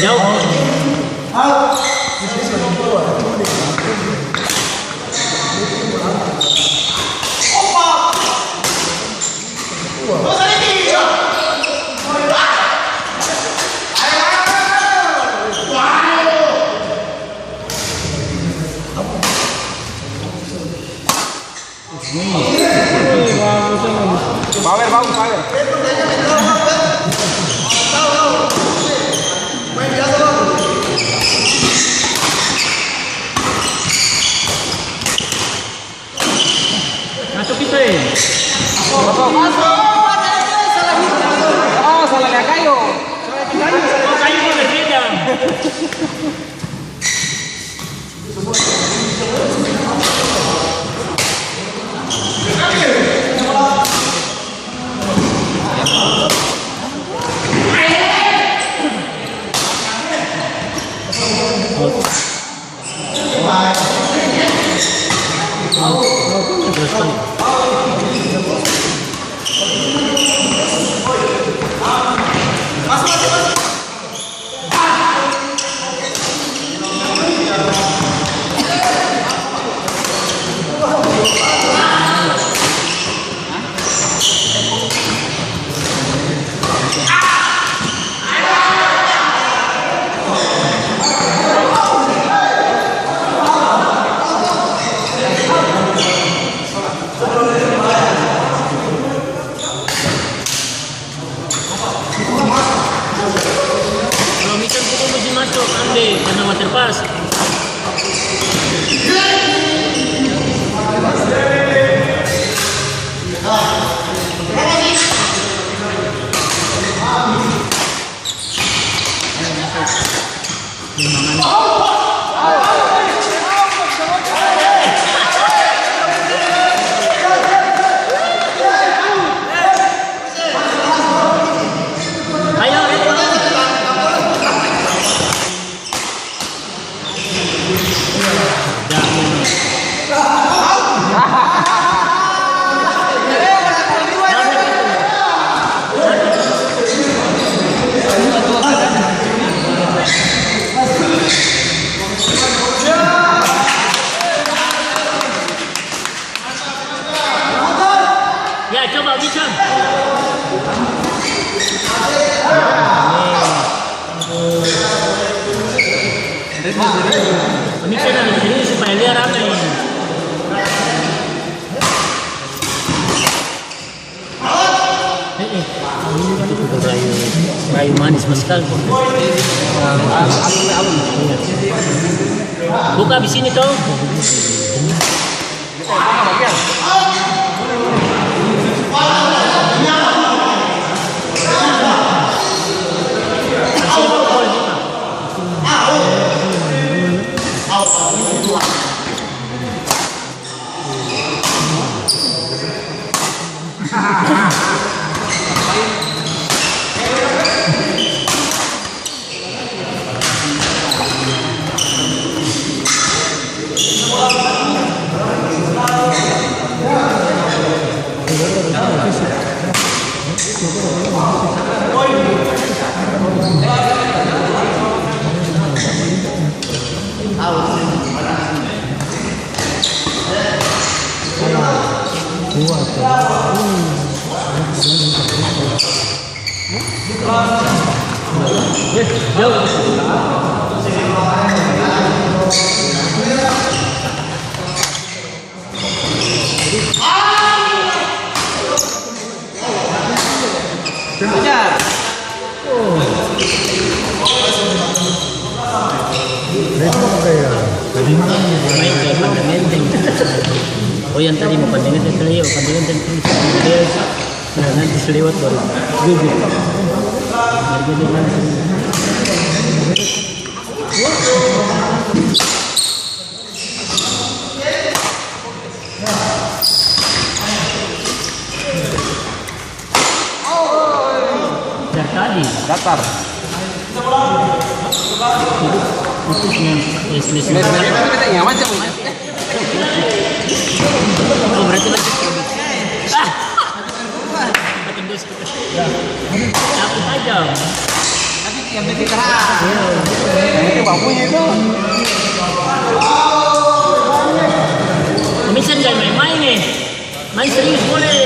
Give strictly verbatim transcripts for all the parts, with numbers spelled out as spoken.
Jauh. Power, bagus, power. Masuk itu, eh. Masuk. Oh, salah lihat kayu. Salah lihat kayu. Oh, kayu berbeda. Kalo Mican pukul musti maso, ande, karna water pas. Ya, coba, Mican. Ini kan ada di sini supaya dia rame. Itu pukul rayu, rayu manis sekali. Buka di sini, to. Main ke Pandang Enteng. Oh, yang tadi mau Pandang Enteng, tadi, oh, Pandang Enteng, terus. Nah, nanti selewat baru gugur. Harga dia mana? Dari tadi. Datar. Itu, itu yang, eh, smash. Smash itu kita yang macam ini. Oh, berarti lagi. Ah! Makin dos kita. Cabu tajam. Tapi yang penting keras. Iya. Yang penting bakunya itu. Pemirsa, jangan main-main nih. Main serius boleh.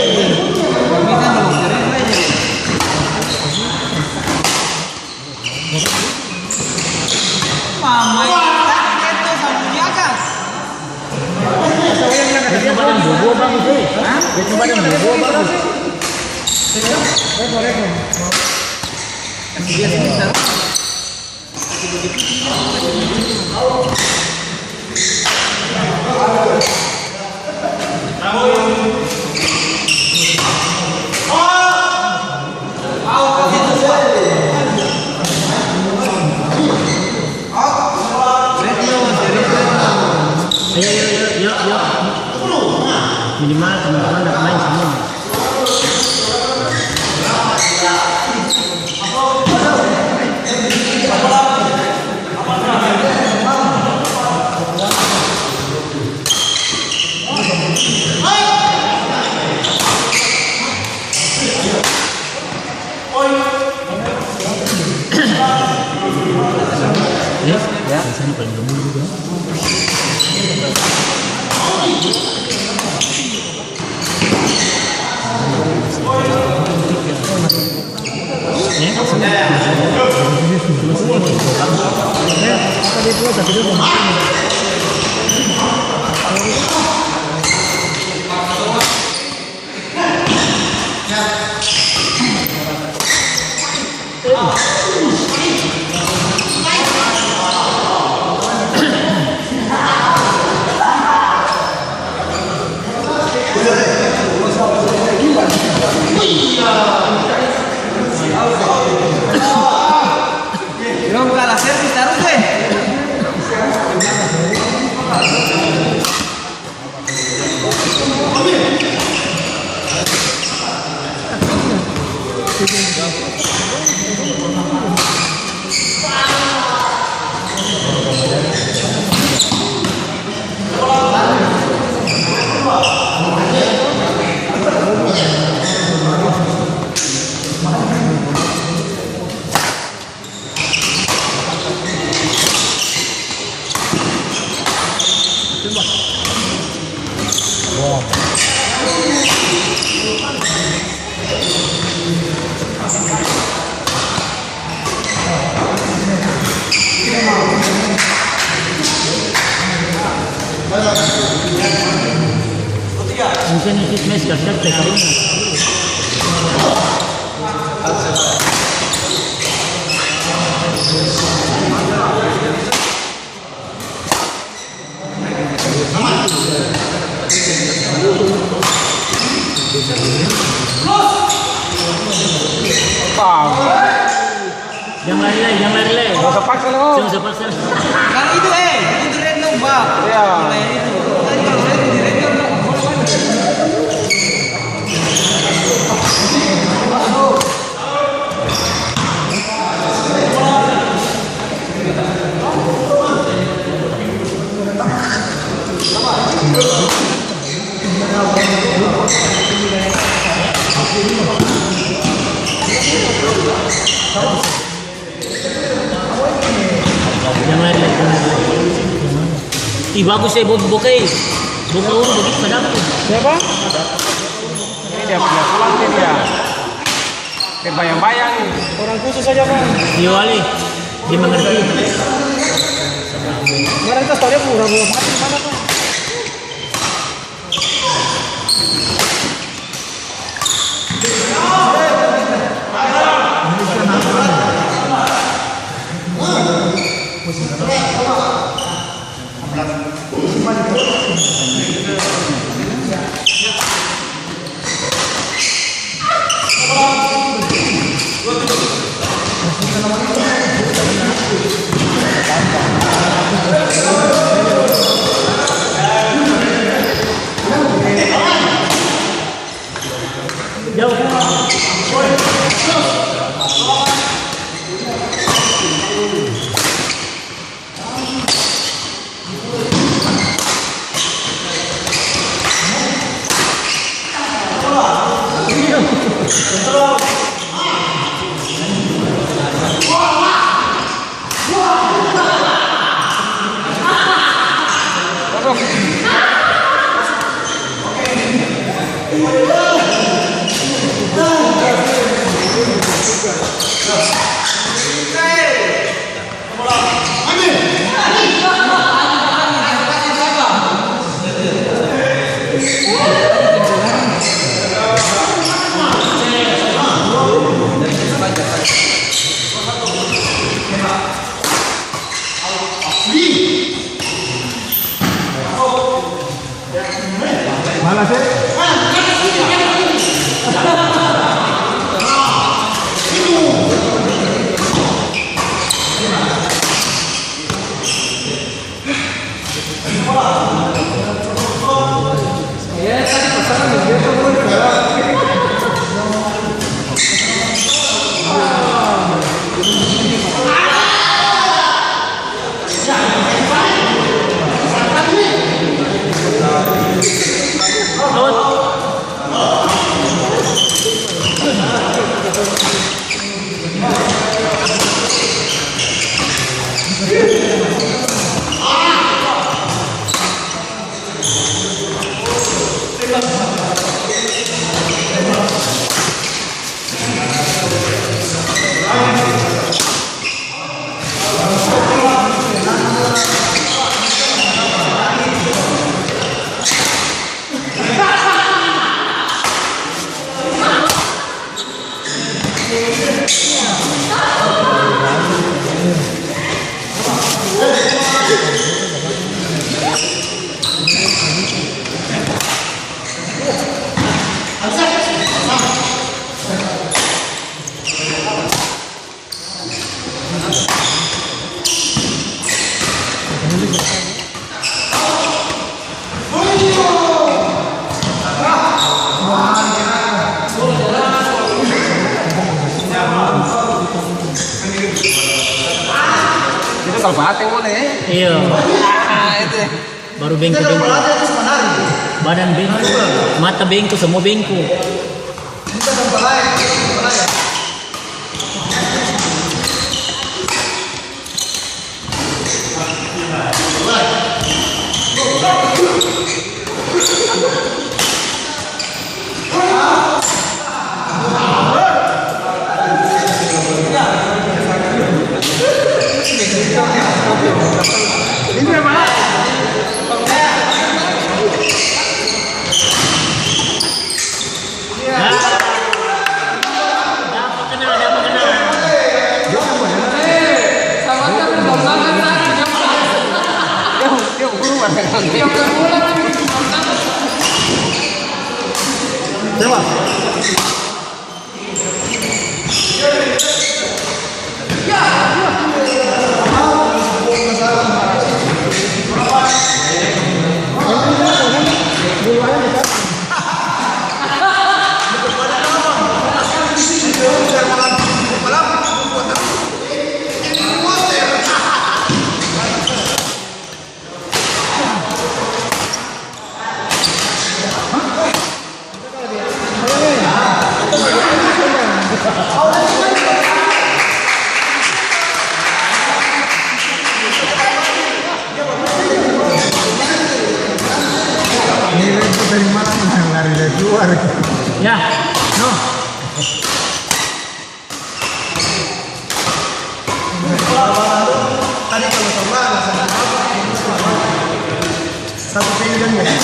Mama, itu sama di atas. Dia coba dong bobo bagus, eh. Hah? Dia coba dong bobo bagus. Dia sini, Ayo, ayo, ayo, ayo, ayo. Minimal teman-teman dapat main semua. Ya. Dong kala servis tarus, eh. Mungkin itu smash kasar teh karena. Bang. Jang lari lai, jang lari lai. Gak usah paksa lu. Jang usah paksa. Kan itu, eh, itu red dong, Bang. Iya. Mulai itu. Tadi kalau red di red dong, Bang. Jang lari lai, jang lari lai. Ih, bagus, eh, Bobi Bokai. Bobi Bokai begitu, sadap tuh. Siapa? Ini dia punya pulang nih dia. Dia bayang-bayang nih. Orang khusus saja, Bang. Iya, wali. Dia mengerti. Kemarin kita tahu dia orang belum mati di mana, Bang? Malas, e? Itu kalau bateng boleh, e? Iya. Ah, itu. Baru bengkok-bengkok. Badan bengkok, mata bengkok, semua bengkok. Ini lagi dari mana, lari dari luar. Ya, no. Tadi kalau sama, ada satu apa? Satu pinggan ya?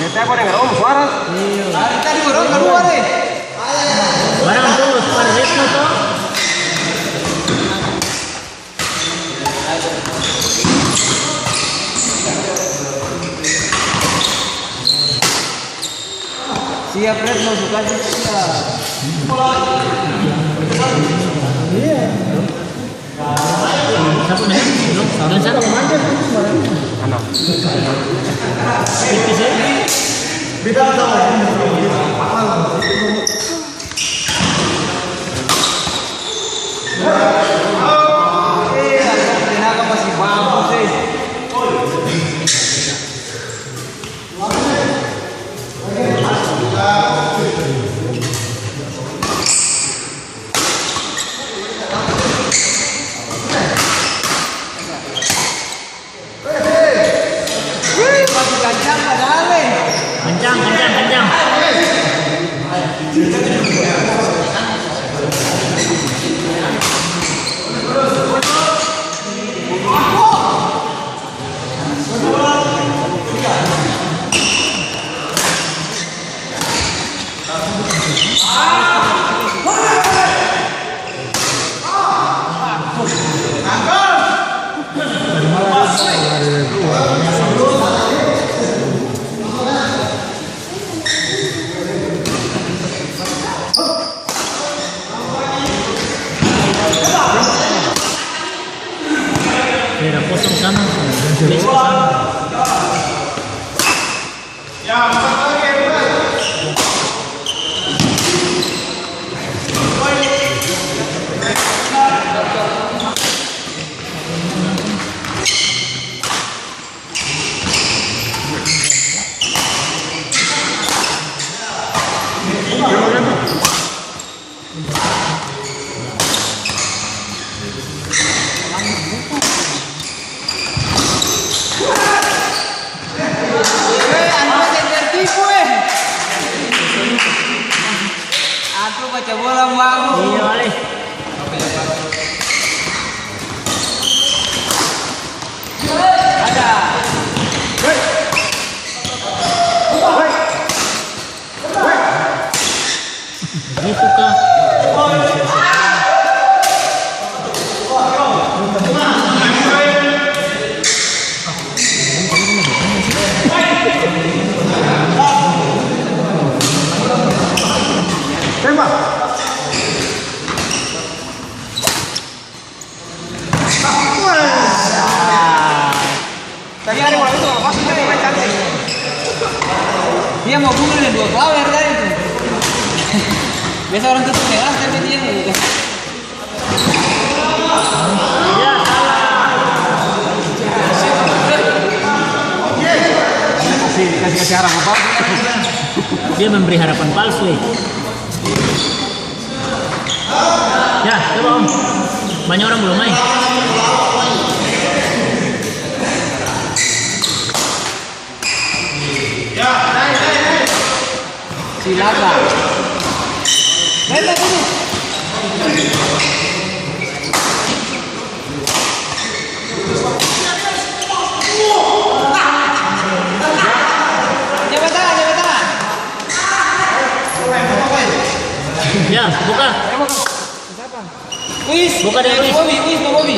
Beta baru dengar om suara. Iya. Dari tadi baru keluar, eh. Barang tuh, Pak Retno tuh. Siap, Retno, suka siap. Iya. Satu menit, belum? Belum satu. Enam. Tipis, ya? Tenaga masih bagus, eh. Wih, masih kencang padahal, eh. Kencang, kencang, kencang. Daerah kosong sana, geser sana. Eh, anu seng tertipu, eh. Aku baca bola bagus. Iya, Ale. Ada. Begitu kah? Tembak. Tadi ada bola itu, lepas, dia main cantik. Dia mau bunuh deng dua klawer tadi tu. Biasa orang tutup deng, ah, tapi dia nih. Ya, salah. Kasih, kasih, kasih harapan palsu. Dia memberi harapan palsu, eh. Ya, coba, Om. Banyak orang belum main. Silakan. Main, main, main. Jaga tangan, jaga tangan. Ya, buka. Uis, buka deh, Uis. Bobi, Uis, Bobi.